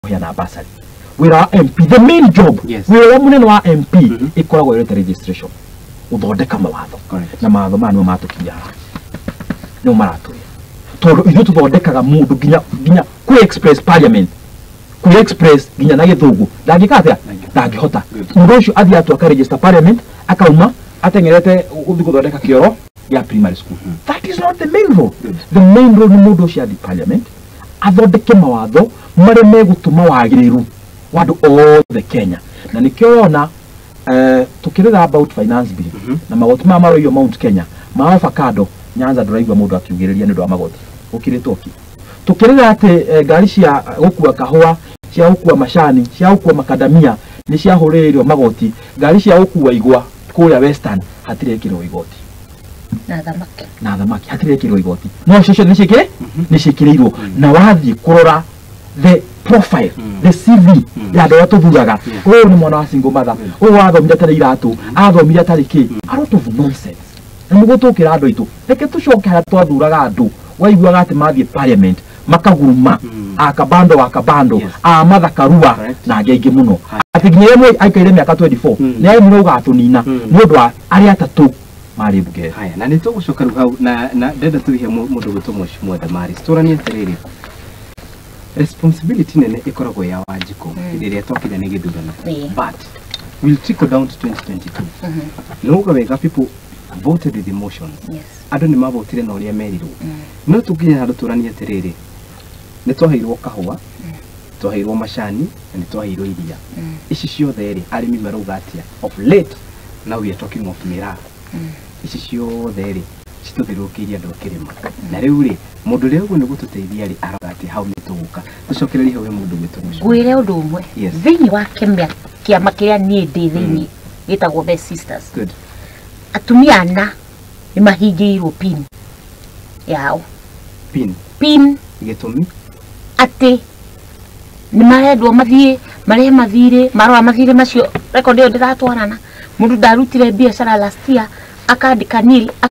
Kũheana bursary. Wĩra wa MP, the main job, wĩra ũrĩa mũnene wa MP ĩkoragwo ĩrĩ registration, gũthondeka mawatho. Na mawatho maya nĩmo matũkinyia haha, nĩmo maratũria, tondũ ithuĩ tũthondekaga mũndũ nginya kwĩ express parliament, kwĩ express nginya na Gĩthũngũ ndangĩka atĩa, ndangĩhota. Mũndũ ũcio athiĩ atua register parliament, akauma ateng'erete gũthiĩ gũthondeka kĩoro gĩa primary school. That is not the main role. The main role nĩ mũndũ ũcio athiĩ parliament athondeke mawatho marĩa megũtũma wagĩrĩru wa andũ othe Kenya. Na nĩkĩo ũrona tukĩrĩra about finance bill na magoti maya maroiyo Mount Kenya ma avocado, Nyanza ndũraigua mũndũ akiugĩrĩria nĩ ũndũ wa magoti gũkirĩtwo ki. Tukĩrĩra atĩ ngari cia gũkua kahũa, cia gũkua macani, cia gũkua makadamia nĩ ciahũrĩrĩirio magoti, ngari cia gũkua igwa kũrĩa Western hatirĩ ĩkĩrwo igoti. Na thamaki. Na thamaki hatirĩ ĩkĩrwo igoti, no cio ciothe nĩ ciĩkĩrĩirwo. Na wathiĩ kũrora the profile, the CV ya andũ arĩa tũthuraga, ũyũ nĩ mwana wa single mother, ũyũ wathomire atarĩ iratũ, athomire atarĩ kĩ, a lot of nonsense. Na nĩguo tũkĩra andũ aitũ, reke tũcoke harĩa twathuraga andũ waiguaga atĩ mathiĩ parliament makaguruma, akabando wakabando, a Martha Karua na angĩ aingĩ mũno, atĩ nginya rĩmwe aikaire mĩaka 24 nĩ aremire gũgatũnina nĩ ũndũ wa arĩa atatũ marĩ mbunge. Haya, na nĩ tũgũcoka rĩu hau na ndenda tũihe mũndũ gwĩtwo Mheshimiwa Damaris. Tũranie atĩrĩrĩ, responsibility nene ĩkoragwo ya Wanjikũ hĩndĩ ĩrĩa twakinya nĩ gĩthurano, but we'll trickle down to 2022. Nĩ uga wega, people voted with emotions. Andũ nĩ mavotire na ũrĩa merirwo, no tũnginya handũ tũranie atĩrĩrĩ, nĩ twaheirwo kahũa, twaheirwo macani na nĩ twaheirwo iria. Ici ciothe rĩ, arĩmi marauga atĩa? Of late now we are talking of miraa. Ici ciothe rĩ, citũthirũkĩirie andũ akĩrĩma, na rĩu rĩ, mũndũ ũrĩa ũguo nĩ gũtũteithia rĩ, arauga atĩ hau nĩ tũgũka tũcokererie hau he mũndũ gwĩtwo Mheshimiwa. Ngwĩre ũndũ ũmwe. Thĩinĩ wa kĩama kĩrĩa niĩ ndĩ thĩinĩ gĩtagwo Best Sisters, atumia ana nĩ mahingĩirwo pin yao. Pin? Pin. Gĩtũmi? Atĩ nĩ marendwo mathiĩ marehe mathirĩ, marora mathirĩ macio, record ĩyo ndĩratwarana. Mũndũ ndarutire biacara last year, akandĩka nil.